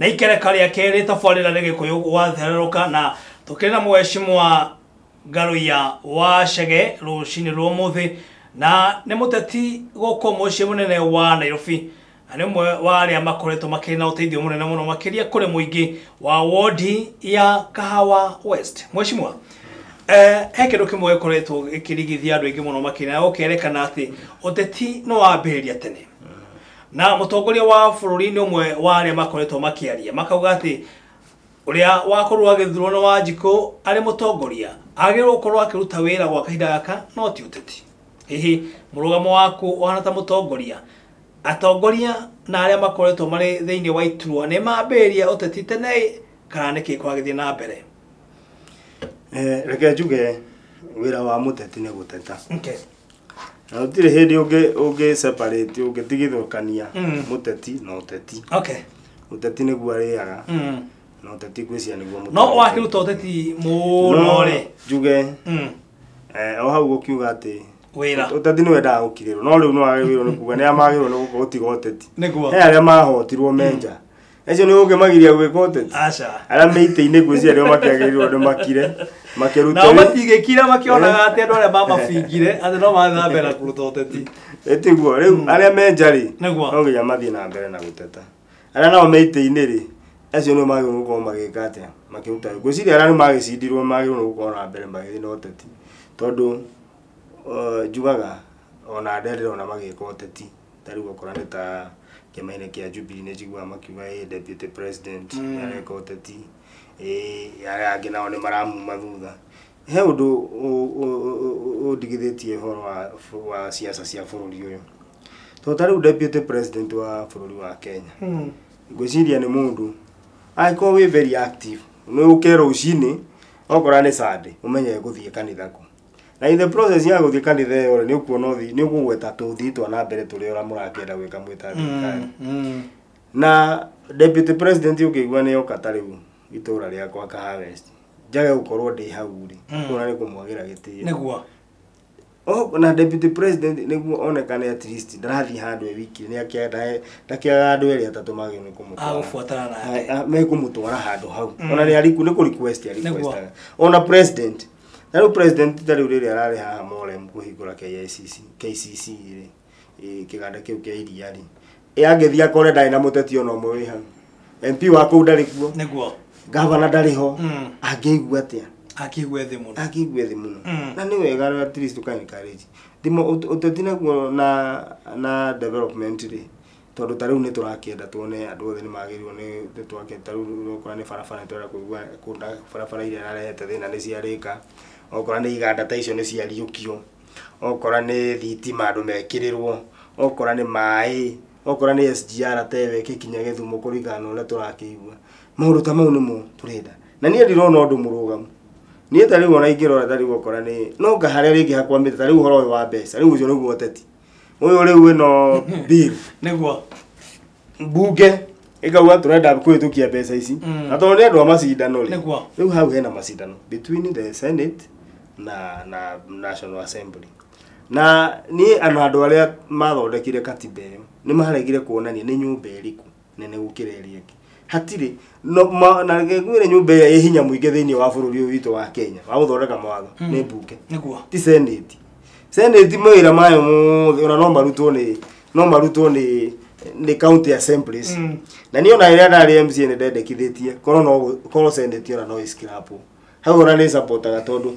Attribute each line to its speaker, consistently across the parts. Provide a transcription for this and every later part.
Speaker 1: Na ikereka rĩa kerĩ tabarĩra nĩ Gĩkũyũ gwathererũka na tũkĩrĩ na mheshimiwa Ngaruiya wa Chege rũcinĩ rwa ũmũthĩ na nĩ mũteti gũkũ mũciĩ mũnene wa Nairobi na nĩ ũmwe wa arĩa makoretwo makĩrĩ na ũteithio mũnene mũno makĩria kũrĩ mũingĩ wa wodi ya Kahawa West. Mheshimiwa, he kĩndũ kĩmwe gĩkoretwo gĩkĩrigithia andũ aingĩ mũno makĩria na gũkerekana atĩ ũteti no wambĩrĩria tene na mũtongoria wa bũrũri nĩ ũmwe wa arĩa makoretwo makĩaria makauga atĩ ũrĩa wakorwo agĩthurwo nĩ Wanjikũ arĩ mũtongoria agĩrĩirwo gũkorwo akĩruta wĩra gwa kahinda gaka no ti ũteti. Hihi mũrũgamo waku ũhana ta mũtongoria, atongoria na arĩa makoretwo marĩ thĩinĩ wa iturwa nĩ mambĩrĩria ũteti tene kana nĩkĩ kũragĩthiĩ na mbere?
Speaker 2: Reke njuge wĩra wa mũteti nĩ gũteta.
Speaker 1: Okay.
Speaker 2: Na gũtirĩ hĩndĩ ũngĩ separate ũngĩtigithũkania mũteti na ũteti.
Speaker 1: Okay.
Speaker 2: Ũteti nĩguo arĩaga. Na ũteti ngwĩciria nĩguo mũteti.
Speaker 1: No wakĩruta ũteti mũno rĩ.
Speaker 2: Njuge. O hau gũkiuga atĩ
Speaker 1: wĩra
Speaker 2: ũteti nĩ wendaga gũkirĩrwo no rĩu nĩ wagĩrĩirwo nĩ kuga nĩ arĩa magĩrĩirwo nĩ gũtiga ũteti.
Speaker 1: Nĩguo.
Speaker 2: He arĩa mahotirwo menja. Acio nĩ ũngĩmagiria gwĩka ũteti.
Speaker 1: Aca.
Speaker 2: Arĩa me itĩ-inĩ ngwĩciria nĩo makĩagĩrĩirwo nĩ makire makĩrute.
Speaker 1: Nao matigĩkira makĩonaga atĩ andũ arĩa mamabingire atĩ no mathiĩ na mbere na kũruta ũteti.
Speaker 2: Ĩtiguo rĩu arĩa menja rĩ
Speaker 1: nĩguo
Speaker 2: no nginya mathiĩ na mbere na gũteta. Arĩa nao me itĩ-inĩ rĩ acio nĩo magĩrĩirwo gũkorwo magĩka atĩa makĩruta. Ngwĩciria arĩa nĩ magĩcindirwo magĩrĩirwo nĩ gũkorwo na mbere magĩthiĩ na ũteti tondũ njugaga ona arĩa ndĩrona magĩka ũteti ta rĩu okorwo nĩ ta kĩama-inĩ kĩa Jubilee nĩ njiguaga makiuga ĩ deputy president areka ũteti, ĩ arĩa angĩ nao nĩ maramuma thutha. He ũndũ ũndigithĩtie ũhoro wa siasa cia bũrũri ũyũ tondũ ta rĩu deputy president wa bũrũri wa Kenya ngwĩciria nĩ mũndũ angĩkorwo wĩ very active nĩ ũke rũcinĩ okorwo nĩ Sunday ũmenye gũthiĩ kanitha kũ. Na in the process ya gũthiĩ kanitha ĩyo rĩ nĩ ũkuona nĩ ũkũgweta tũthiĩ twa na mbere tũrĩa ũrĩa mũrakĩenda gwĩka mwĩ ta thirikari. Na deputy president ũngĩigua nĩ oka ta rĩu itũra rĩakwa Kahawa West njage gũkorwo ndĩ hau rĩ kuona nĩ kũmwagĩra gĩtĩo.
Speaker 1: Nĩguo.
Speaker 2: Na deputy president nĩguo onekane at least ndarathiĩ handũ e wiki nĩ ndakĩaga andũ erĩ atatũ magĩrĩirwo nĩ kũmũtwara.
Speaker 1: Agũbuatana nake.
Speaker 2: Mekũmũtwara handũ hau. Ona nĩ ariku nĩ kũ-request a-requestaga. Ona president na rĩu president ta rĩu rĩrĩa ararĩ haha Morem kũhingũra KCC rĩ kĩganda kĩu kĩa iria rĩ angĩthiĩ akore ndarĩ na mũteti ona ũmwe wĩ hau. MP wa kũu ndarĩ kuo.
Speaker 1: Nĩguo.
Speaker 2: Gavana ndarĩ ho. Angĩigua atĩa?
Speaker 1: Akĩigua thĩ mũno.
Speaker 2: Akĩigua thĩ mũno. Na nĩ wega at least ũka encourage. Thimo ũteti naguo na development rĩ tondũ ta rĩu nĩ tũrakĩenda tuone andũ othe nĩ magĩrĩirwo nĩ twake ta rĩu okorwo nĩ barabara nĩ tũrenda kũigua kũnda barabara iria irarehete thĩna nĩ ciarĩka, okorwo nĩ iganda ta icio nĩ ciariũkio, okorwo nĩ thitima andũ mekĩrĩrwo, okorwo nĩ maĩ, okorwo nĩ SGR ta ĩyo ĩgĩkinya Gĩthumo kũringana na ũrĩa tũrakĩigua. Maũndũ ta mau nĩmo tũrenda. Na niĩ ndirona ũndũ mũrũgamu. Niĩ ta rĩu ona ingĩrora ta rĩu okorwo nĩ no nga harĩa rĩngĩ hakwamĩte ta rĩu ũhoro ũyũ wa mbeca rĩu ũcio nĩguo ũteti. Ũyũ rĩu ĩno bill.
Speaker 1: Nĩguo.
Speaker 2: Mbunge ĩkauga tũrenda kũhĩtũkia mbeca ici. Na tondũ nĩ andũ a macindano rĩ.
Speaker 1: Nĩguo.
Speaker 2: Rĩu hau hena macindano between the Senate na National Assembly. Na niĩ ona andũ arĩa mathondekire katiba ĩyo nĩ maregire kuonania nĩ nyũmba ĩrĩkũ nene gũkĩra ĩrĩa ĩngĩ. Hatirĩ no na ngwĩre nyũmba ĩrĩa ĩ hinya mũingĩ thĩinĩ wa bũrũri ũyũ witũ wa Kenya wa gũthondeka mawatho nĩ mbunge.
Speaker 1: Nĩguo.
Speaker 2: Ti Senate. Senate mawĩra mayo mothe ona no marutwo nĩ county assemblies. Na niĩ ona rĩrĩa ndarĩ MCA nĩ ndendekithĩtie korwo Senate ona no ĩ-scrap. Hau ona nĩ supportaga tondũ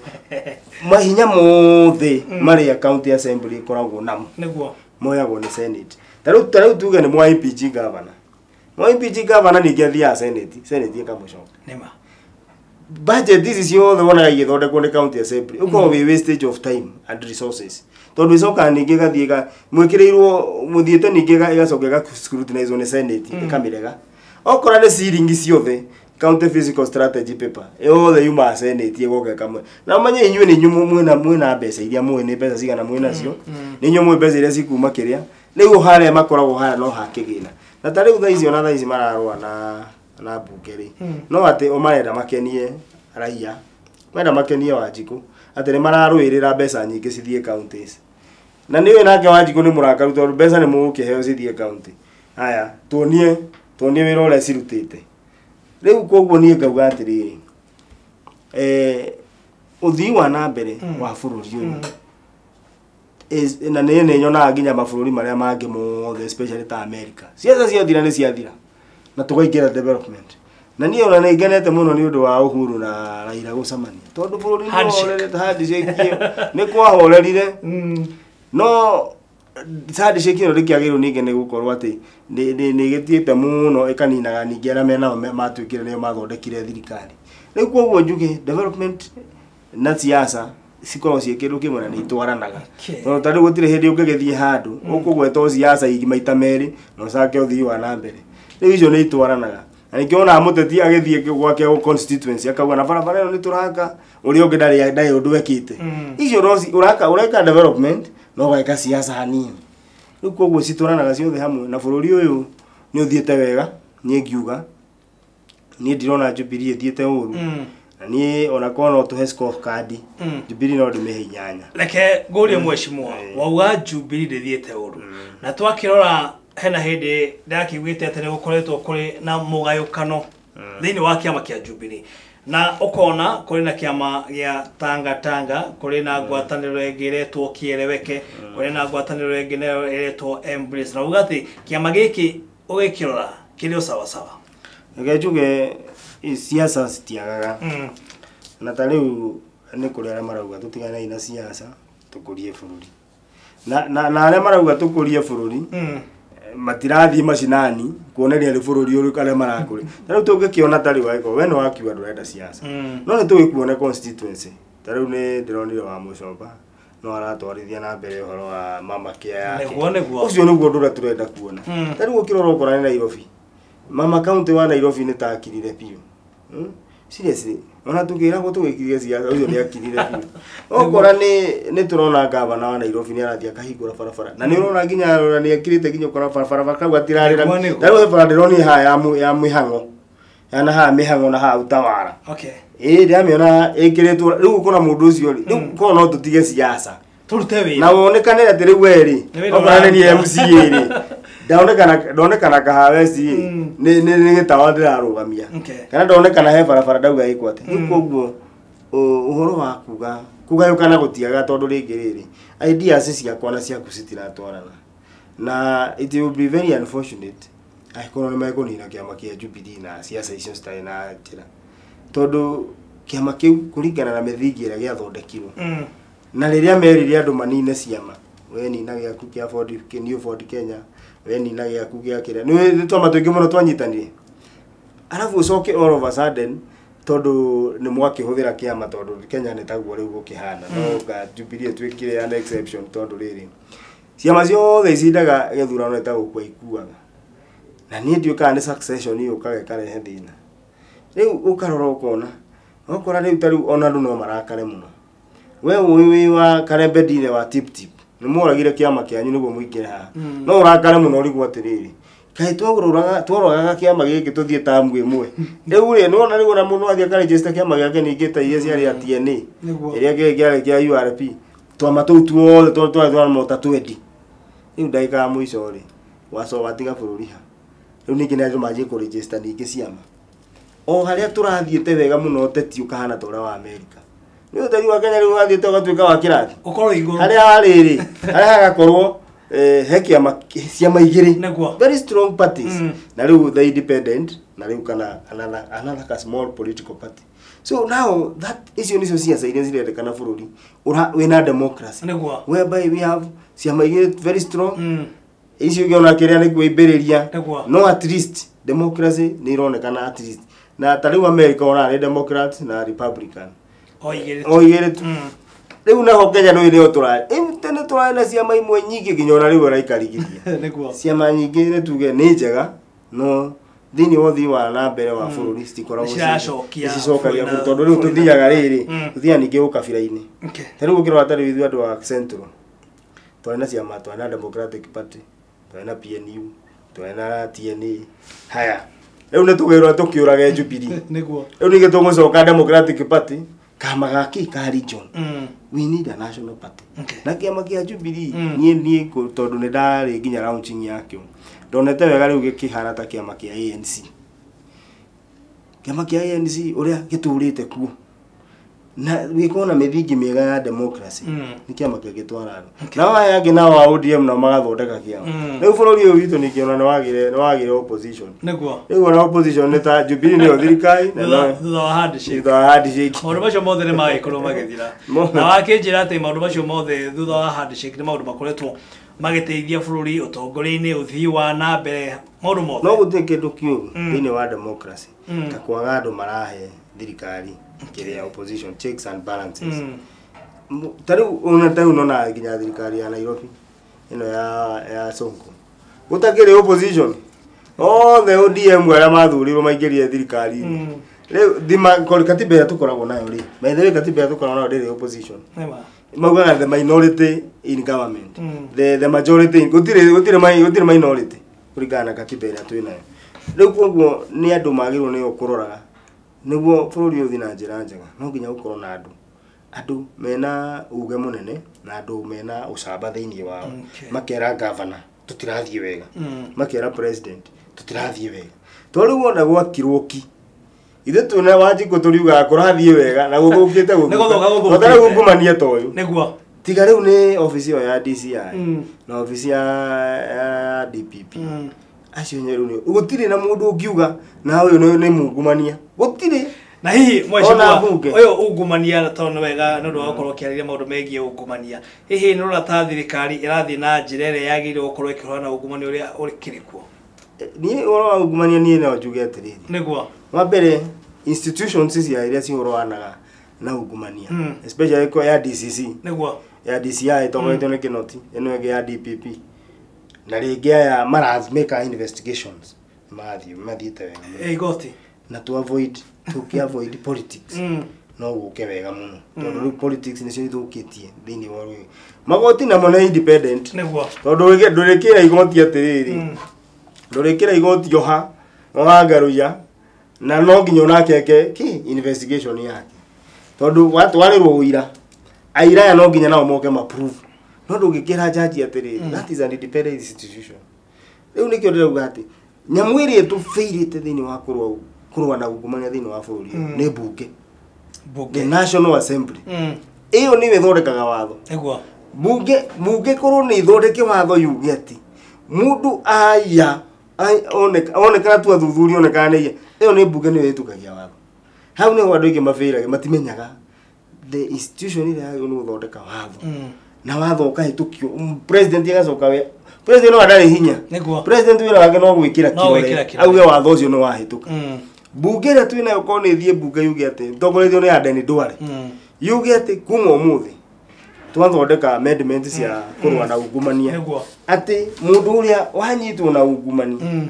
Speaker 2: mahinya mothe marĩa county assembly ĩkoragwo namo.
Speaker 1: Nĩguo.
Speaker 2: Moyagwo nĩ Senate. Ta rĩu tuge nĩ mwa IPG governor. Mwa IPG governor ningĩ athiaga Senate, Senate ĩkamũcoka.
Speaker 1: Nĩma.
Speaker 2: Budget ici ciothe wonaga igĩthondekwo nĩ county assembly ũkoragwo wĩ wastage of time and resources. Tondũ ĩcokaga ningĩ ĩgathiĩ mwĩkĩrĩirwo mũthiĩte ningĩ ĩgacoka ĩga scrutinize nĩ Senate ĩkamĩrega. Okorwo nĩ ciringi ciothe county fiscal strategy paper yothe yumaga Senate ĩgoka ĩkamwe. Na ũmenye inyuĩ nĩ inyuĩ mwĩna mbeca iria mũĩ nĩ mbeca cigana mwĩ nacio. Nĩ inyuĩ mũĩ mbeca iria cikuma kĩrĩa. Rĩu harĩa makoragwo harĩa no hakĩgĩna. Na ta rĩu thaa ici ona thaa ici mararũa na mbunge rĩ. No atĩ o marenda makenie raia. Marenda makenie Wanjikũ atĩ nĩ mararũĩrĩra mbeca nyingĩ cithiĩ counties. Na nĩ nake Wanjikũ nĩ mũrakaru tondũ mbeca nĩ mũgũkĩheo cithiĩ county. Haya, tuonie wĩra ũrĩa cirutĩte. Rĩu koguo niĩ ngauga atĩrĩrĩ, ũthii wa na mbere wa bũrũri ũyũ na nĩ nyonaga nginya mabũrũri marĩa mangĩ mothe, especially ta America, ciaca ciathira nĩ ciathira na tũkaingĩra development. Na niĩ ona nĩ ngenete mũno nĩ ũndũ wa Uhuru na Raila gũcemania, tondũ bũrũri nĩ handshake ĩyo nĩ kwahorerire. No handshake ĩno ndĩkĩagĩrĩirwo ningĩ nĩ gũkorwo atĩ nĩ ĩgĩthiĩte mũno ĩkaninaga ningĩ arĩa menao matuĩkire nĩo mathondekire thirikari. Rĩu koguo njuge development na siasa cikoragwo ciĩ kĩndũ kĩmwe na nĩ itwaranaga. Tondũ ta rĩu gũtirĩ hĩndĩ ũngĩgĩthiĩ handũ ũkũgweta siasa maita merĩ na ũcake ũthii wa na mbere. Rĩu icio nĩ itwaranaga. Na ningĩ wonaga mũteti agĩthiĩ gwake constituency akauga na barabara ĩno nĩ tũraka, ũrĩa ũngĩ ndarĩ ũndũ ekĩte. Icio no ũreka development no ũgeka siasa hanini. Rĩu koguo citwaranaga ciothe hamwe, na bũrũri ũyũ nĩ ũthiĩte wega. Niĩ ngiuga niĩ ndirona Jubilee ĩthiĩte ũru. Na niĩ ona korwo no tũhe scorecard, Jubilee no ndĩmĩhe 8.
Speaker 1: Reke ngũrie mheshimiwa, wauga Jubilee ndĩthiĩte ũru, na twakĩrora hena hĩndĩ ndakĩiguĩte atĩ nĩ gũkoretwo kũrĩ na mũgayũkano thĩinĩ wa kĩama kĩa Jubilee, na ũkona kũrĩ na kĩama gĩa Tanga Tanga, kũrĩ na ngwatanĩro ĩngĩ ĩretwo Kĩeleweke, kũrĩ na ngwatanĩro ĩngĩ nayo ĩretwo Embrace, na uga atĩ kĩama gĩkĩ ũgĩkĩrora kĩrĩ o sawasawa.
Speaker 2: Reke njuge siasa citiagaga. Na ta rĩu nĩ kũrĩ arĩa marauga tũtiganei na siasa tũkũrie bũrũri, na arĩa marauga tũkũrie bũrũri matirathiĩ macinani kuoneria nĩ bũrũri ũrĩkũ arĩa marakũria. Ta rĩu tũngĩkĩona ta rĩu angĩkorwo we nĩ wakiuga ndũrenda siasa, no nĩ tũgĩkuone constituency. Ta rĩu nĩ ndĩronire wa Mũcomba no aratwarithia na mbere ũhoro wa mama care yake.
Speaker 1: Nĩguo.
Speaker 2: Ũcio nĩguo ũndũ ũrĩa tũrenda kuona. Ta rĩu ũkĩrora ũkora nĩ Nairobi, mama county wa Nairobi nĩ takirire biũ. Seriously, ona tũkĩragwo tũgĩkirie siasa, ũcio nĩ akirire biũ. Ũkora nĩ tũrona gavana wa Nairobi nĩ arathiĩ akahingũra barabara, na nĩ ũrona nginya arora nĩ akirĩte nginya ũkora barabara kau gatirarĩra. Ta rĩu he bara ndĩronire haha ya mĩhang'o, yana haha mĩhang'o na haha Utawala. Ĩĩ ndĩramĩona ĩkĩrĩtwo. Rĩu ũkona mũndũ ũcio rĩ, rĩu korwo no tũtige siasa
Speaker 1: tũrute wĩra
Speaker 2: na wonekane atĩ rĩu we rĩ, okorwo nĩ niĩ MCA rĩ, ndonekana Kahawa West rĩ, nĩ gĩtawa ndĩrarũgamia, kana ndonekana he barabara ndauga ĩkwo atĩ. Rĩu koguo ũhoro wa kuga kũgayũkana gũtiaga, tondũ rĩngĩ rĩrĩ ideas ciakwa na ciaku citiratwarana, na it will be very unfortunate angĩkorwo nĩ mekũnina kĩama kĩa Jubilee na siasa icio citarĩ na njĩra, tondũ kĩama kĩu kũringana na mĩthingi ĩrĩa gĩathondekirwo na rĩrĩa merire andũ manine ciama, we nina gĩaku kĩa Ford, New Ford Kenya, we nina gĩaku gĩa kĩrĩa, nĩ twama tũingĩ mũno twanyitanire, arabu ũcoke all of a sudden tondũ nĩ mwakĩhũthĩra kĩama, tondũ Kenya nĩ taguo rĩu gũkĩhana, no nga Jubilee ĩtuĩkire an exception, tondũ rĩrĩ ciama ciothe icindaga gĩthurano nĩ ta gũkua ikuaga, na niĩ ndiũĩ kana nĩ succession yũkaga ĩkarehe thĩna. Rĩu ũkarora ũkona ũkora rĩu ta rĩu ona andũ no marakare mũno. We ũĩ wĩ wa Karembe Ndine wa Tip Tip, nĩ mworagire kĩama kĩanyu nĩguo mũingĩre haha, no ũrakare mũno ũrigwo atĩrĩrĩ, kaĩ tworogaga kĩama gĩkĩ tũthiĩ tamu ĩmwe. Rĩu rĩ, nĩwona rĩu ona mũndũ athiĩ akaregister kĩama gĩake ningĩ ta iria ciarĩ ya TNA, ĩrĩa kĩarĩ kĩa URP, twama tũu tuothe twarĩ twa 20. Rĩu ndagĩka ya mũico rĩ, wacoka watiga bũrũri ha. Rĩu ningĩ nĩ andũ manjie kũregister ningĩ ciama. O harĩa tũrathiĩte wega mũno ũteti ũkahana ta ũrĩa wa Amerika. Nĩ ũteti wa Kenya rĩu wathiĩte ũgatuĩka wa kĩrathi.
Speaker 1: Ũkorwo igũrũ.
Speaker 2: Harĩa harĩ rĩ, harĩa hagakorwo he kĩama ciama igĩrĩ. Very strong parties. Na rĩu the independent, na rĩu kana another ka small political party. So now that icio nicio ciaca iria cirendekana bũrũri wĩna democracy. Whereby we have ciama igĩrĩ very strong. Icio ũngĩona kĩrĩa nĩ kwĩmbĩrĩria. No at least democracy nĩ ironekana at least. Na ta rĩu America ona nĩ Democrat na Republican.
Speaker 1: O igĩrĩ.
Speaker 2: O igĩrĩ tu. Rĩu naho Kenya nĩ nĩyo tũrarĩ. Rĩu tene tũrarĩ na ciama imwe nyingĩ nginya ona rĩu ũraikarigithia. Ciama nyingĩ nĩ tuge nĩ njega, no thĩinĩ wa ũthii wa na mbere wa bũrũri citikoragwo
Speaker 1: Nĩciracokia
Speaker 2: nĩcicokagia
Speaker 1: bũrũri
Speaker 2: bũrũri, tondũ rĩu
Speaker 1: bũrũri
Speaker 2: tũthiaga rĩrĩ, tũthiaga ningĩ ũkabira-inĩ. Ta rĩu ũkĩrora ta rĩu ithuĩ andũ a Central, twarĩ na ciama, twarĩ na Democratic Party, twarĩ na PNU, twarĩ na TNA. Haya, rĩu nĩ tũgĩrwo tũkĩũrage Jubilee. Rĩu ningĩ tũgũcoka Democratic Party, kama gaki ka region. We need a national party. Na kĩama kĩa Jubilee, niĩ tondũ nĩ ndarĩ nginya launching yakĩo, ndonete wega rĩu gĩkĩhana ta kĩama kĩa ANC. Kĩama kĩa ANC ũrĩa gĩtũrĩte kuo na gĩkorwo na mĩthingi mĩega ya democracy, nĩ kĩama kĩngĩtwara andũ. Nao aya angĩ nao a ODM nao magathondeka kĩama. Rĩu bũrũri ũyũ witũ nĩkĩona nĩ wagire opposition. Rĩu ona opposition nĩ ta Jubilee nĩyo thirikari na
Speaker 1: Thutha wa handshake.
Speaker 2: Thutha wa handshake.
Speaker 1: Maũndũ macio mothe nĩ magĩkorwo magĩthira. Na wakĩnjĩra atĩ maũndũ macio mothe thutha wa handshake nĩ maũndũ makoretwo magĩteithia bũrũri ũtongoria-inĩ, ũthii wa na mbere, maũndũ mothe.
Speaker 2: No gũtirĩ kĩndũ kĩũru thĩinĩ wa democracy ta kwaga andũ marahe thirikari kĩrĩa opposition, checks and balances. Ta rĩu ona ta rĩu nona nginya thirikari ya Nairobi ĩno ya Sonko gũtakĩrĩ opposition, othe ODM arĩa mathurirwo maingĩrire thirikari-inĩ. Rĩu thima katiba ĩrĩa tũkoragwo nayo rĩ, by the way, katiba ĩrĩa tũkoragwo nayo ndĩrĩ opposition.
Speaker 1: Nĩma.
Speaker 2: Maugaga the minority in government, the majority in, gũtirĩ minority kũringana na katiba ĩrĩa twĩ nayo rĩu. Koguo nĩ andũ magĩrĩirwo nĩo kũroraga nĩguo bũrũri ũthiĩ na njĩra njega. No nginya gũkorwo na andũ mena uge mũnene na andũ mena ũcamba thĩinĩ wao. Makera governor tũtirathiĩ wega, makera president tũtirathiĩ wega, to rĩu wona gwakirwo ki ithuĩ twĩna Wanjikũ tũriugaga kũrathiĩ wega na gũthũkĩte.
Speaker 1: Nĩ gũthũka gũthũkĩte.
Speaker 2: Gũthũka rĩu ungumania ta ũyũ. Tiga rĩu nĩ obici ĩyo ya DCI na obici ya DPP. Acio nyeru nĩ gũtirĩ na mũndũ ũngiuga na ũyũ nĩ mungumania, gũtirĩ.
Speaker 1: Na hihi
Speaker 2: Ona
Speaker 1: mheshimiwa
Speaker 2: mbunge.
Speaker 1: Ũyũ ungumania, tondũ nĩ wega nĩ ũndũ wa gũkorwo ũkĩarĩria maũndũ megiĩ ungumania, hihi nĩ ũrona ta thirikari ĩrathiĩ na njĩra ĩrĩa yagĩrĩirwo gũkorwo ĩkĩhũrana na ungumania ũrĩa ũkĩrĩ kuo?
Speaker 2: Niĩ ũhoro wa ungumania, niĩ no njuge atĩrĩrĩ. Wa mbere, institutions cia iria cihũranaga na ungumania, especially kwa ya DCC, ya DCI ĩtongoretio nĩ Kinoti, ĩno ĩngĩ ya DPP na rĩngĩ aya marameka investigations, mathiĩ mathiĩte wega mũno.
Speaker 1: Ĩ igoti.
Speaker 2: Na to avoid tũkĩ avoid politics, no gũke wega mũno, tondũ rĩu politics nĩcio ithũkĩtie thĩinĩ wa rũĩ. Magoti namo nĩ independent, tondũ ndũrĩkĩra igoti atĩrĩrĩ, ndũrĩkĩra igoti oha Ngaruiya na no nginya onake eke ki investigation yake, tondũ watwarĩrwo ũira, aira aya no nginya nao moke ma-prove. No ndũngĩkĩra jaji atĩrĩrĩ, that is an independent institution. Rĩu nĩkĩo ndĩrauga atĩ nyamũ ĩrĩa ĩtũbĩirĩte thĩinĩ wa kũrũa na ungumania thĩinĩ wa bũrũri ũyũ nĩ mbunge, the
Speaker 1: Bunge.
Speaker 2: National Assembly. Ĩyo nĩyo ĩthondekaga watho. Bunge korwo nĩ ithondeke watho yuge atĩ mũndũ aya onekana tu athuthuria onekana nĩ aiya, ĩyo nĩ mbunge nĩyo ĩtukagia watho. Hau nĩho andũ aingĩ mabĩrage, matimenyaga the institution ĩrĩa yagĩrĩirwo nĩ gũthondeka watho na watho ũkahĩtũkio, president agacoka, we president no ndarĩ hinya. President wĩra wake no gwĩkĩra
Speaker 1: No gwĩkĩra
Speaker 2: kĩrore
Speaker 1: kĩrore.
Speaker 2: Auge watho ũcio nĩ wahĩtũka. Mbunge ĩrĩa twĩnayo korwo nĩ ĩthiĩ mbunge yuge atĩ tongoretio nĩ Aden Duale, yuge atĩ kuma ũmũthĩ twathondeka amendment cia kũrũa na ungumania, atĩ mũndũ ũrĩa wanyitwo na ungumania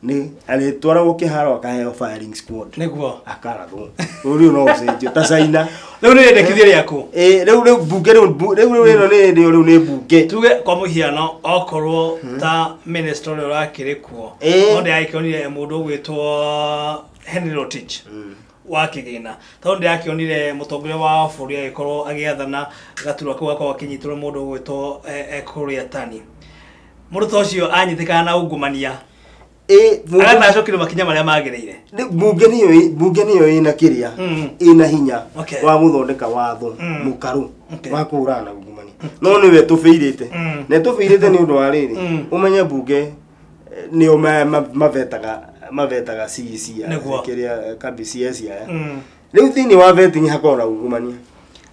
Speaker 2: nĩ arĩtwaragwo kĩharo akaheo firing squad, akarathwo. Bũrũri ũyũ no ũcenjio ta China.
Speaker 1: Rĩu nĩ rĩendekithia rĩaku?
Speaker 2: Ĩ, rĩu mbunge rĩu ĩno rĩu nĩ mbunge.
Speaker 1: Tuge kwa mũhiano okorwo ta minister ũrĩa ũrakĩrĩ kuo, no ndĩrakĩonire mũndũ ũgwĩtwo Henry Rotich wa kĩgĩna, tondũ ndĩrakĩonire mũtongoria wa bũrũri agĩkorwo agĩathana gaturwa kau gakorwo akĩnyitĩrwo mũndũ ũgwĩtwo Kuria Tani, mũndũ ta ũcio anyitĩkana na ungumania,
Speaker 2: Ĩ,
Speaker 1: agatacũkĩrio makinya marĩa magĩrĩire.
Speaker 2: Mbunge nĩyo ĩna kĩrĩa, ĩna hinya wa gũthondeka watho mũkarũ wa kũhũrana na ungumania, no nĩwe tũbĩirĩte. Na tũbĩirĩte nĩ ũndũ wa rĩrĩ, ũmenye mbunge nĩo mavetaga CEC ya kĩrĩa kambi CS aya. Rĩu thĩinĩ wa vetting hakoragwo na ungumania.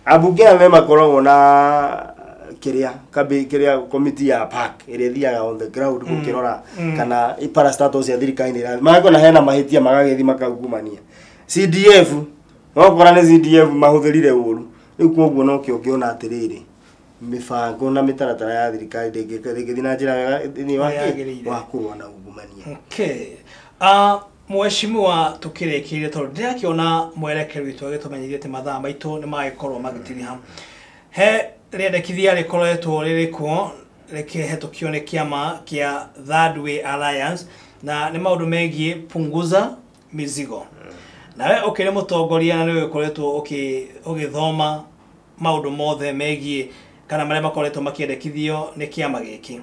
Speaker 2: Ambunge aya makoragwo na kĩrĩa kambi kĩrĩa committee ya park ĩrĩa ĩthiaga on the ground gũkĩrora kana parastatals cia thirikari nĩ irathi, magakona hena mahĩtia, magagĩthiĩ makaungumania. CDF wakora nĩ CDF mahũthĩrire ũru. Rĩu koguo nokĩo ũngĩona atĩrĩrĩ, mĩbango na mĩtaratara ya thirikari ndĩngĩthiĩ na njĩra wega thĩinĩ wa
Speaker 1: Ũrĩa
Speaker 2: kĩ?
Speaker 1: yagĩrĩire.
Speaker 2: Wa kũrũa na ungumania.
Speaker 1: Okay. Mheshimiwa, tukĩrĩkĩrie, tondũ ndĩrakĩona mwerekeri witũ agĩtũmenyithia atĩ mathaa maitũ nĩ magĩkorwo magĩtiriha, he rĩendekithia rĩkoretwo rĩrĩ kuo rĩkĩhetũkio nĩ kĩama kĩa Third Way Alliance, na nĩ maũndũ megiĩ punguza mizigo. Nawe ũkĩrĩ mũtongoria na nĩ ũgĩkoretwo ũgĩthoma maũndũ mothe megiĩ kana marĩa makoretwo makĩendekithio nĩ kĩama gĩkĩ,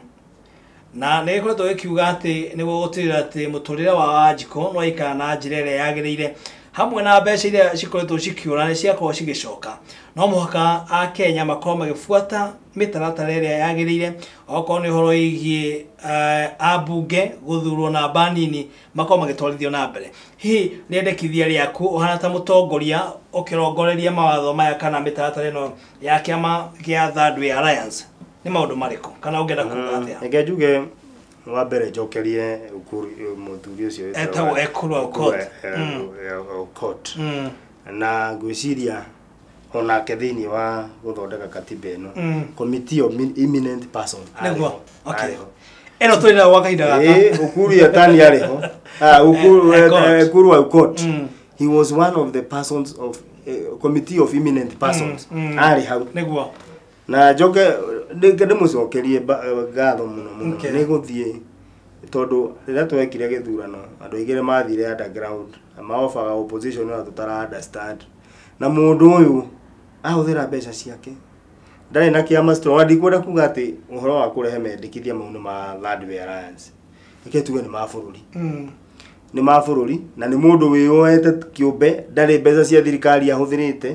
Speaker 1: na nĩ gĩkoretwo gĩkiuga atĩ nĩguo gũtigĩrĩra atĩ mũtũrĩre wa Wanjikũ no aikara na njĩra ĩrĩa yagĩrĩire. Hamwe na mbeca iria cikoretwo cikiura nĩ ciakorwo cigicoka. No mũhaka a Kenya makorwo magĩbuata mĩtaratara ĩrĩa yagĩrĩire, okorwo nĩ ũhoro wĩgiĩ ambunge gũthurwo namba nini makorwo magĩtwarithio na mbere. Hihi rĩendekithia rĩaku ũhana ta mũtongoria ũkĩrongoreria mawatho maya kana mĩtaratara ĩno ya kĩama gĩa Third Way Alliance nĩ maũndũ marĩkũ kana ũngĩenda kuga atĩa?
Speaker 2: Reke njuge wa mbere njokerie mũthuri ũcio
Speaker 1: etagwo Ekuru Aukot.
Speaker 2: Aukot. Na ngwĩciria onake thĩinĩ wa gũthondeka katiba ĩno, committee of eminent person.
Speaker 1: Nĩguo, okay. Ĩno tũrĩ nayo gwa kahinda gaka.
Speaker 2: Ĩĩ, Ukur Yatani arĩ ho. Ekuru Aukot. He was one of the persons of committee of eminent persons. Arĩ hau.
Speaker 1: Nĩguo.
Speaker 2: Na njoke ndĩmũcokerie ngatho mũno mũno. Nĩ gũthiĩ tondũ rĩrĩa twekire gĩthurano andũ aingĩ nĩ mathire underground na maobaga opposition na tũtara understand. Na mũndũ ũyũ ahũthĩra mbeca ciake ndarĩ na kĩama strong. Ndikwenda kuga atĩ ũhoro wa kũrehe mendekithia mau nĩ ma Third Way Alliance, reke tuge nĩ ma bũrũri. Nĩ ma bũrũri na nĩ mũndũ wĩyoete kĩũmbe, ndarĩ mbeca cia thirikari ahũthĩrĩte,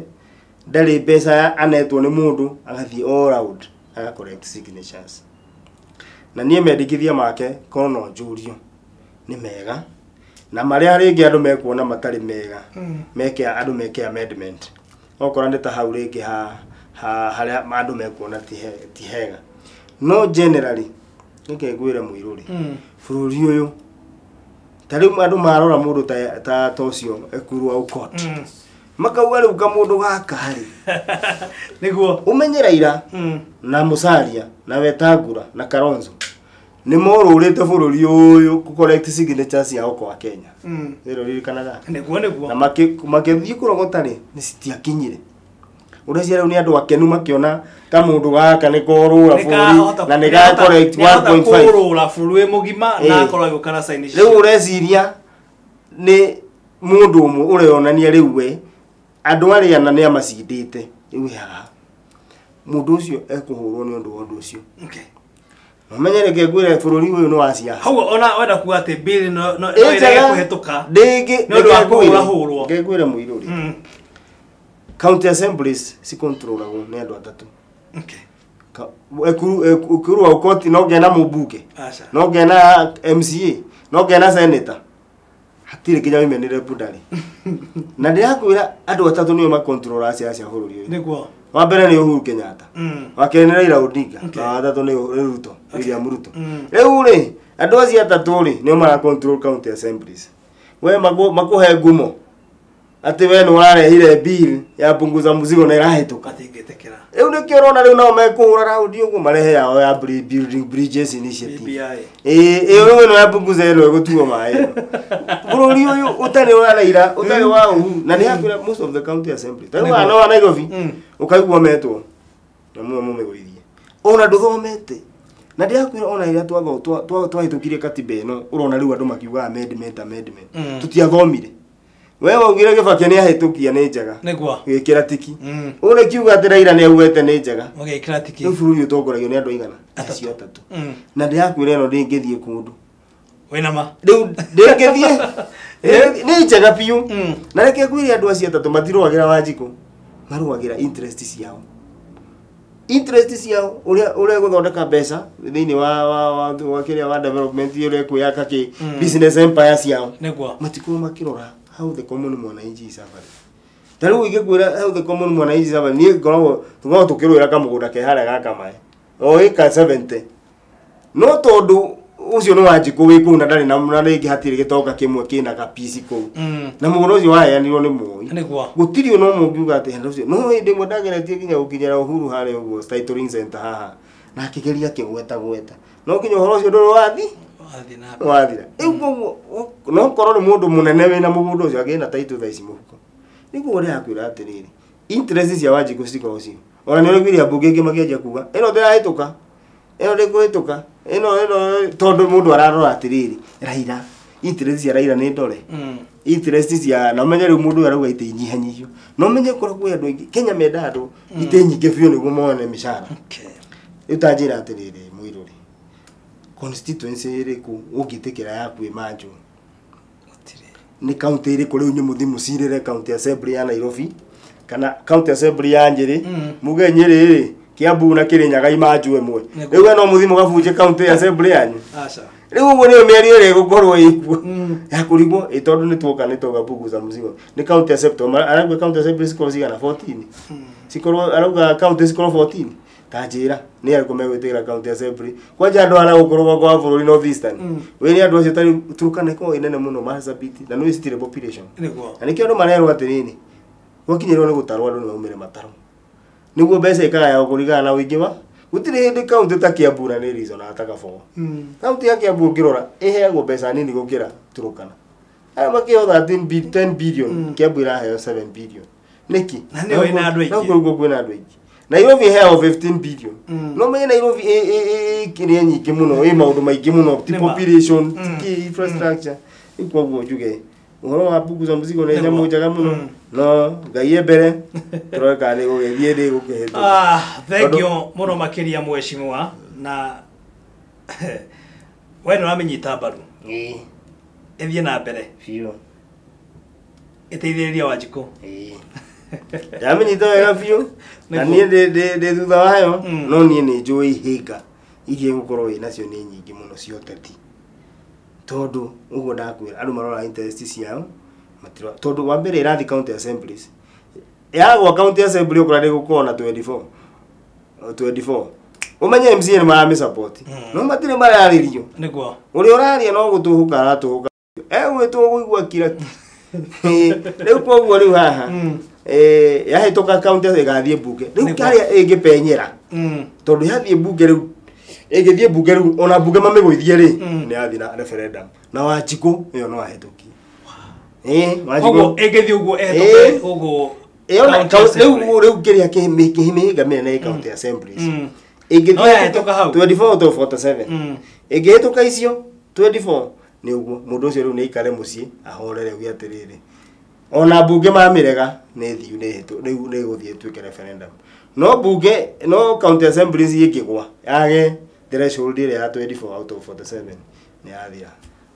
Speaker 2: ndarĩ mbeca anetwo nĩ mũndũ, agathiĩ all round aga collect signatures. Na niĩ mendekithia make korwo no njũrio nĩ mega, na marĩa rĩngĩ andũ mekuona matarĩ mega meke andũ meke amendment, okorwo nĩ ta hau rĩngĩ harĩa andũ mekuona ti hega. No generally reke ngwĩre mũirũri, bũrũri ũyũ ta rĩu andũ marora mũndũ ta ũcio Ekuru Aukot, makauga rĩu kamũndũ gaka rĩ
Speaker 1: nĩguo
Speaker 2: ũmenye Raila na Musalia na Wetangula na Kalonzo nĩ morũrĩte bũrũri ũyũ kũ collect signatures ciao kwa Kenya. Rĩrĩ ũririkanaga?
Speaker 1: Nĩguo nĩguo.
Speaker 2: Na makĩthiĩ kũrogota rĩ, nĩ citiakinyire. Ũreciria rĩu nĩ andũ akenu makĩona kamũndũ gaka nĩ korũra bũrũri na nĩ ga collect 1.5.
Speaker 1: Kũrũra bũrũri mũgima na akorwo agĩũka na sign icio.
Speaker 2: Rĩu ũreciria nĩ mũndũ ũmwe ũreyonania rĩu we andũ arĩa ana nĩ amacindĩte rĩu haha mũndũ ũcio ekũhũrwo nĩ ũndũ wa ũndũ ũcio.
Speaker 1: Okay.
Speaker 2: Ũmenye reke ngwĩre bũrũri ũyũ nĩ wa ciaca.
Speaker 1: Hau ona wenda kuga atĩ bill no ĩrege kũhetũka
Speaker 2: ndĩngĩ
Speaker 1: nĩ ũndũ wa kũhũrahũrwo.
Speaker 2: Reke ngwĩre mũirũri. County assemblies cikontrolagwo nĩ andũ atatũ.
Speaker 1: Okay.
Speaker 2: Ekuru Aukot no ngena mũmbunge, no ngena MCA, no ngena senator. Hatirĩ nginya women rep ndarĩ. Na ndĩrakwĩra andũ atatũ nĩo makontrolaga ciaca cia bũrũri ũyũ.
Speaker 1: Nĩguo.
Speaker 2: Wa mbere nĩ Uhuru Kenyatta. Wa kerĩ nĩ Raila Odinga. Na wa gatatũ nĩ Ruto, William Ruto. Rĩu rĩ, andũ acio atatũ rĩ, nĩo mara control county assemblies. We makũhe ngumo atĩ we nĩ ũrarehire bill ya punguza mzigo na ĩrahĩtũka.
Speaker 1: Matingĩtĩkĩra.
Speaker 2: Rĩu nĩkĩo ũrona rĩu nao mekũhũra raundi ũguo marehe yao ya building bridges initiative.
Speaker 1: BBI.
Speaker 2: Ĩĩ, ĩyo ĩno ya punguza ĩno ĩgũtuo maĩ. Bũrũri ũyũ ũtarĩ wa Raila, ũtarĩ wa Uhuru, na nĩ hakwĩra most of the county assembly. Ta rĩu haha wa Nairobi, ũkaigua metwo na mũmwe mũmĩgũithie. Ona ndũthomete. Na ndĩrakwĩra ona rĩrĩa twahĩtũkirie katiba ĩno, ũrona rĩu andũ makiuga amendment, amendment. Tũtiathomire. We waugire Kibaki nĩ ahĩtũkia nĩ njega.
Speaker 1: Nĩguo.
Speaker 2: Gĩkĩra tiki. Ũrĩ kiuga atĩ Raila nĩ augĩte nĩ njega.
Speaker 1: Ũgĩkĩra tiki.
Speaker 2: Rĩu bũrũri ũtongoragio nĩ andũ aigana? Acio atatũ. Na ndĩrakwĩra ĩno ndĩngĩthiĩ kũndũ.
Speaker 1: Wĩna ma?
Speaker 2: Rĩu ndĩngĩthiĩ. Nĩ njega biũ. Na reke ngwĩre andũ acio atatũ matirũagĩra Wanjikũ. Marũagĩra interest ciao. Interest ciao ũrĩa gũthondeka mbeca thĩinĩ wa kĩrĩa wa development ũrĩa kwĩyaka kĩ business empire ciao.
Speaker 1: Nĩguo.
Speaker 2: Matikorwo makĩrora how the common mwananchi is suffering. Ta rĩu ingĩkwĩra how the common mwananchi is suffering, niĩ ngoragwo tũkoragwo tũkĩrũĩra kamũgũnda ke harĩa gaka maĩ. O ĩka 70. No tondũ ũcio nĩ Wanjikũ wĩ kũu na ndarĩ na rĩngĩ hatirĩ gĩtonga kĩmwe kĩna kapici kũu. Na mũgũnda ũcio waheanirwo nĩ Moi.
Speaker 1: Nĩguo.
Speaker 2: Gũtirĩ ona ũmwe ũngiuga atĩ hena ũcio. No hĩndĩ ĩmwe ndageretie nginya gũkinyĩra Uhuru harĩa ũguo titling center haha. Na akĩgeria akĩgweta gweta. No nginya ũhoro ũcio ndũrĩ wathi. Wathira. Rĩu koguo no korwo nĩ mũndũ mũnene wĩna mũgũnda ũcio agĩe na title thaa ici mũhuko. Nĩguo ndĩrakwĩra atĩrĩrĩ, interest cia Wanjikũ citikoragwo ciho. Ona nĩ ũraiguire ambunge aingĩ makĩanjia kuga ĩno ndĩrahĩtũka, ĩno ndĩkũhĩtũka, ĩno tondũ mũndũ ararora atĩrĩrĩ, Raila, interest cia Raila nĩ ndore. Interest cia na ũmenye rĩu mũndũ ũyũ arauga itĩ inyihanyihio. Na ũmenye korwo kwĩ andũ aingĩ Kenya mendaga andũ itĩ nyingĩ biũ nĩguo mone mĩcara. Rĩu ta njĩra atĩrĩrĩ mũirũri, constituency ĩrĩkũ ũngĩtĩkĩra yaku ĩmanjwo? Nĩ county ĩrĩkũ rĩu nyũmũthi mũcirĩre county assembly ya Nairobi kana county assembly ya Nyĩrĩ, muge Nyĩrĩ rĩ, Kiambu na Kĩrĩnyaga imanju ĩmwe. Rĩu we no mũthi mũgabunje county assembly yanyu.
Speaker 1: Aca.
Speaker 2: Rĩu ũguo nĩyo mĩario ĩrĩa ĩgũkorwo ĩkuo ya kũrigwo ĩ, tondũ nĩ tuoka nĩ twauga punguza mzigo nĩ county assembly. Arauga county assembly cikorwo cigana? 14 cikorwo, arauga county cikorwo 14. Ta njĩra nĩ arĩkũ megwĩtĩkĩra county assembly kwanja andũ arĩa gũkũ rũgongo wa bũrũri, North Eastern, wĩre andũ acio tarĩu Turkana ĩkoragwo ĩ nene mũno, Marsabit, na nĩ citirĩ population. Na nĩkĩo andũ marerwo atĩrĩrĩ, gwakinyĩrwo nĩ gũtarwo, andũ nĩ maumĩre matarwo nĩguo mbeca ikagayagwo kũringana na ũingĩ wa. Gũtirĩ hĩndĩ county ta Kiambu na nĩ reason ta Kabogo. County ya Kiambu ũngĩrora ĩheagwo mbeca nini gũkĩra Turkana. Aya makĩheo 13 10 billion, Kiambu ĩraheo 7 billion nĩkĩ?
Speaker 1: Na nĩyo ĩna andũ aingĩ.
Speaker 2: Na kũu kwĩna andũ aingĩ. Nairobi ĩheagwo 15 billion. No menye Nairobi ĩ kĩrĩa nyingĩ mũno, ĩ maũndũ maingĩ mũno, ti
Speaker 1: Nĩma.
Speaker 2: population, ti kĩ infrastructure. Rĩu koguo njuge ũhoro wa punguza mzigo nĩ nyamũ njega mũno, no Ngai e mbere, tũrore kana nĩ gũgĩthiĩ, nĩ gũkĩhĩtũka.
Speaker 1: Ah, thank you mũno makĩria mheshimiwa, na we nĩ ũramĩnyita mbaru
Speaker 2: Ĩĩ.
Speaker 1: ĩthiĩ na mbere,
Speaker 2: Biũ.
Speaker 1: ĩteithĩrĩrie Wanjikũ.
Speaker 2: Ĩĩ, ndamenyita wega biũ na
Speaker 1: Nĩguo.
Speaker 2: niĩ ndĩ thutha wayo. No niĩ nĩ njũĩ ihĩnga iria ĩgũkorwo ĩ nacio nĩ nyingĩ mũno cia ũteti, tondũ ũguo ndakwĩra, andũ marora interest ciao matirora, tondũ wa mbere ĩrathiĩ county assemblies, yagwa county assembly ũkora ndĩgũkorwo na 24 24. Ũmenye MCA nĩ maramĩ support, no matirĩ mararĩrio. Ũrĩa ũraria no gũtũhũka aratũhũka, egwĩtwo gũigua kira rĩu. Koguo rĩu haha yahĩtũka county ĩgathiĩ mbunge rĩu, harĩa ĩngĩpenyera, tondũ yathiĩ mbunge rĩu, ĩngĩthiĩ mbunge rĩu, ona mbunge mamĩgũithie rĩ, nĩ yathiĩ na referendum na Wanjikũ ĩyo no ahĩtũkie. Ĩ Wanjikũ
Speaker 1: Koguo ĩngĩthiĩ ũguo ĩhĩtũke ũguo
Speaker 2: ĩyo na
Speaker 1: county assembly.
Speaker 2: Rĩu kĩrĩa kĩmĩhĩnga mĩnene nĩ county assemblies. Ĩngĩthiĩ
Speaker 1: No yahĩtũka hau.
Speaker 2: 24 out of 47, ĩngĩhĩtũka icio 24, nĩ ũguo mũndũ ũcio rĩu nĩ aikare mũciĩ ahorere, uge atĩrĩrĩ, ona mbunge mamĩrega nĩ thiu nĩ hĩtũ, rĩu nĩ ĩgũthiĩ ĩtuĩke referendum. No mbunge, no county assemblies ĩngĩgwa yage threshold ĩrĩa ya 24 out of 47, nĩ yathira.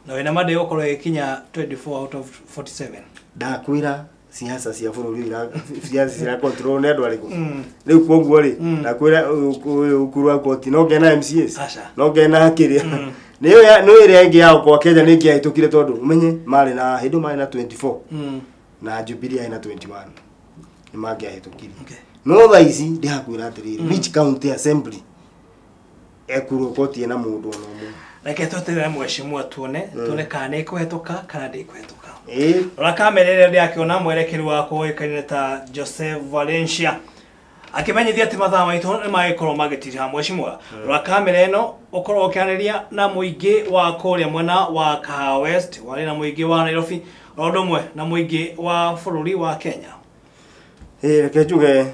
Speaker 1: Na wĩna ma ndĩgũkorwo ĩgĩkinya 24 out of 47?
Speaker 2: Ndakwĩra siasa cia bũrũri ũyũ siasa cira control nĩ andũ arĩkũ rĩu. Koguo rĩ, ndakwĩra ũyũ ũkuru wa koti no ngena MCAs,
Speaker 1: Aca.
Speaker 2: no ngena kĩrĩa nĩyo nĩ ĩrĩa ĩngĩ yao kwa Kenya nĩ ĩngĩahĩtũkire, tondũ ũmenye marĩ na hĩndĩ ĩyo marĩ na 24 na Jubilee yarĩ na 21, nĩ mangĩahĩtũkirie. No thaa ici ndĩrakwĩra atĩrĩrĩ, which county assembly ekurwo koti ĩna mũndũ ona ũmwe?
Speaker 1: Reke tweterere mheshimiwa, tuone kana nĩ ĩkũhetũka kana ndĩkũhetũka.
Speaker 2: Ĩĩ.
Speaker 1: Rora kamera ĩrĩa ndĩrakĩona mwerekeri wakwa ũĩkaine ta Joseph Valencia akĩmenyithia atĩ mathaa maitũ nĩ magĩkorwo magĩtiriha. Mheshimiwa, rora kamera ĩno, ũkorwo ũkĩanĩria na mũingĩ wa kũrĩa mwena wa Kahawa West, warĩ na mũingĩ wa Nairobi, o ũndũ ũmwe na mũingĩ wa bũrũri wa Kenya.
Speaker 2: Ĩĩ, reke njuge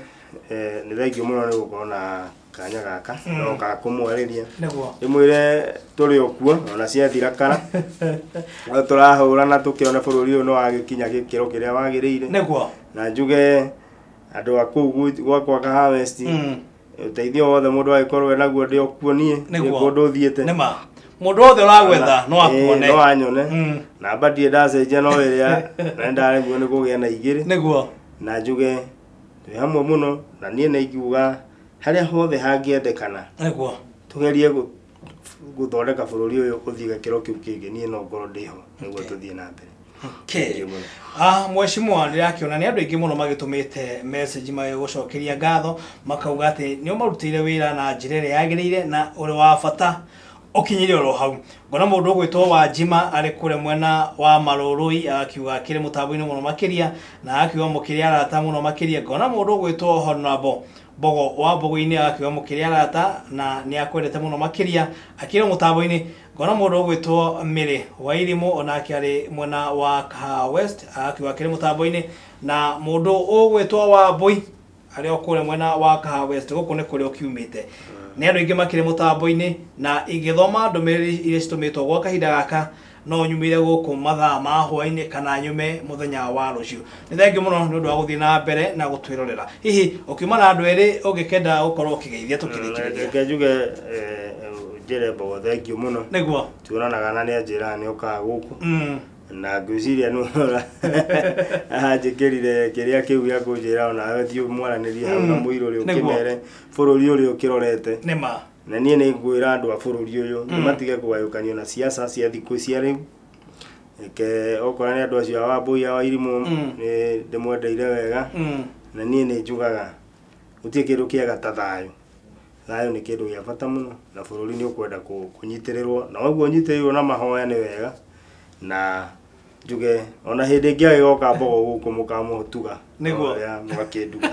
Speaker 2: nĩ thengiũ mũno nĩ gũkorwo na kanya gaka no ga kũmwarĩria, ndĩmwĩre tũrĩ o kuo ona ciathira kara no tũrahũrana tũkĩona bũrũri ũyũ nĩ wagĩkinya gĩkĩro kĩrĩa wagĩrĩire. Na njuge andũ a kũu gwakwa Kahawa West, ũteithio wothe mũndũ angĩkorwo enaguo, ndĩ o kuo niĩ. Nĩ kũndũ thiĩte.
Speaker 1: Nĩma mũndũ wothe ũragwetha no akuone.
Speaker 2: No anyone. Namba ndirĩ ndacenjia, no ĩrĩa na ndaremwo nĩ kũgĩa na igĩrĩ. Na njuge twĩ hamwe mũno, na niĩ nĩ ingiuga harĩa hothe hangĩendekana tũgerie gũthondeka bũrũri ũyũ ũthiĩ gĩkĩro kĩu kĩngĩ, niĩ no ngorwo ndĩho nĩguo tũthiĩ na mbere.
Speaker 1: Okay. Ah, mheshimiwa, ndĩrakĩona nĩ andũ aingĩ mũno magĩtũmĩte message magĩgũcokeria ngatho, makauga atĩ nĩ ũmarutĩire wĩra na njĩra ĩrĩa yagĩrĩire na ũrĩ wa bata ũkinyire oro hau. Ngona mũndũ ũgwĩtwo Wanjima arĩ kũrĩa mwena wa Marũrũi akiuga akĩrĩ mũtambo-inĩ mũno makĩria, na akiuga mũkĩrĩ arata mũno makĩria. Ngona mũndũ ũgwĩtwo Honorable Mbogo wa Mbogo-inĩ akiuga mũkĩrĩ arata na nĩ akwendete mũno makĩria, akĩrĩ mũtambo-inĩ. Ngona mũndũ ũgwĩtwo Mĩrĩ wa Irimũ onake arĩ mwena wa Kahawa West akiuga akĩrĩ mũtambo-inĩ, na mũndũ ũgwĩtwo Wambui arĩ o kũrĩa mwena wa Kahawa West, gũkũ nĩ kũrĩa ũkiumĩte. Nĩ andũ aingĩ makĩrĩ mũtambo-inĩ, na ingĩthoma ndũmĩrĩri iria citũmĩtwo gwa kahinda gaka no nyumire gũkũ mathaa ma hwaĩ-inĩ kana nyume mũthenya wa rũciũ. Nĩ thengiũ mũno nĩ ũndũ wa gũthiĩ na mbere na gũtwĩrorera. Hihi ũkiuma na andũ erĩ ũngĩkenda gũkorwo ũkĩgeithia tũkĩrĩkĩrĩria?
Speaker 2: Reke njuge njĩre Mbogo thengiũ mũno. Tuonanaga na nĩ anjĩraga nĩ okaga gũkũ. Na ngwĩciria nĩ anjĩkĩrire kĩrĩa kĩu gĩa kũnjĩra onawe thiĩ mwaranĩrie hau na mũirũ ũrĩa ũkĩmere bũrũri ũrĩa ũkĩrorete.
Speaker 1: Nĩma.
Speaker 2: Na niĩ nĩ ngwĩra andũ a bũrũri ũyũ nĩ matige kũgayũkanio na siasa cia thikũ cia rĩu. Reke okorwo nĩ andũ acio a Wambũi a Wairimũ nĩ ndĩmwendeire wega. Na niĩ nĩ njugaga gũtirĩ kĩndũ kĩega ta thayũ. Thayũ nĩ kĩndũ gĩa bata mũno na bũrũri nĩ ũkwenda kũnyitĩrĩrwo na ũguo ũnyitĩrĩirwo na mahoya nĩ wega. Na njuge ona hĩndĩ ĩngĩ agĩgoka mbogo gũkũ mũkamũtuga
Speaker 1: Nĩguo.
Speaker 2: ũrĩa mũgakĩnduga.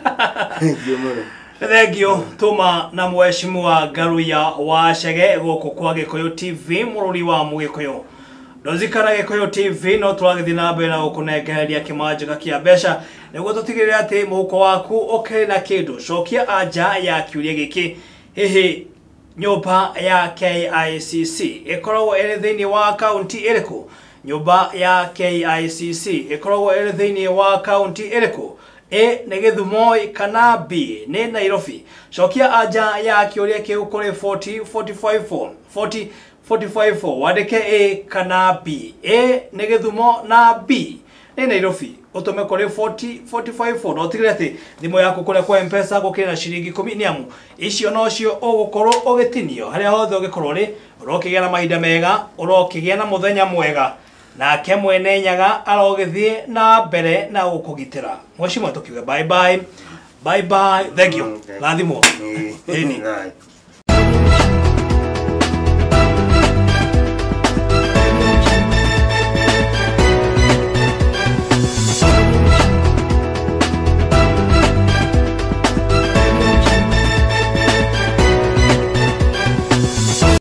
Speaker 2: Thengiũ mũno.
Speaker 1: Thengio tuma na mheshimiwa Ngaruiya wa Chege gũkũ kwa Gĩkũyũ TV mũrũri wa Mũgĩkũyũ. Ndozikana Gĩkũyũ TV no tũragĩthiĩ na mbere na gũkũnengereria kĩmanjĩka kĩa mbeca nĩguo tũtigĩrĩre atĩ mũhuko waku ũkĩrĩ na kĩndũ. Cokia anja ya kĩũria gĩkĩ, hihi nyũmba ya KICC ĩkoragwo ĩrĩ thĩinĩ wa kaunti ĩrĩkũ? Nyũmba ya KICC ĩkoragwo ĩrĩ thĩinĩ wa kaunti ĩrĩkũ? A nĩ Gĩthumo kana B nĩ Nairobi? Cokia anja ya kĩũria kĩu kũrĩ 40 45 4 40 45 4, wandĩke A kana B. A nĩ Gĩthumo na B nĩ Nairobi. Ũtũme kũrĩ 40 45 4 na ũtigĩrĩre atĩ thimũ yaku kũrĩa kwa M-Pesa gũkĩrĩ na ciringi 10 nĩ amu icio nocio ũgũkorwo ũgĩtinio harĩa hothe ũngĩkorwo ũrĩ. Ũrokĩgĩa na mahinda mega, ũrokĩgĩa na mũthenya mwega, nake mwene Nyaga arogĩthiĩ na mbere na gũkũgitĩra. Mheshimiwa, tũkiuge bye bye bye bye. Thank you.
Speaker 2: Okay.
Speaker 1: Rathimwo. Ĩni.
Speaker 2: Thayũ.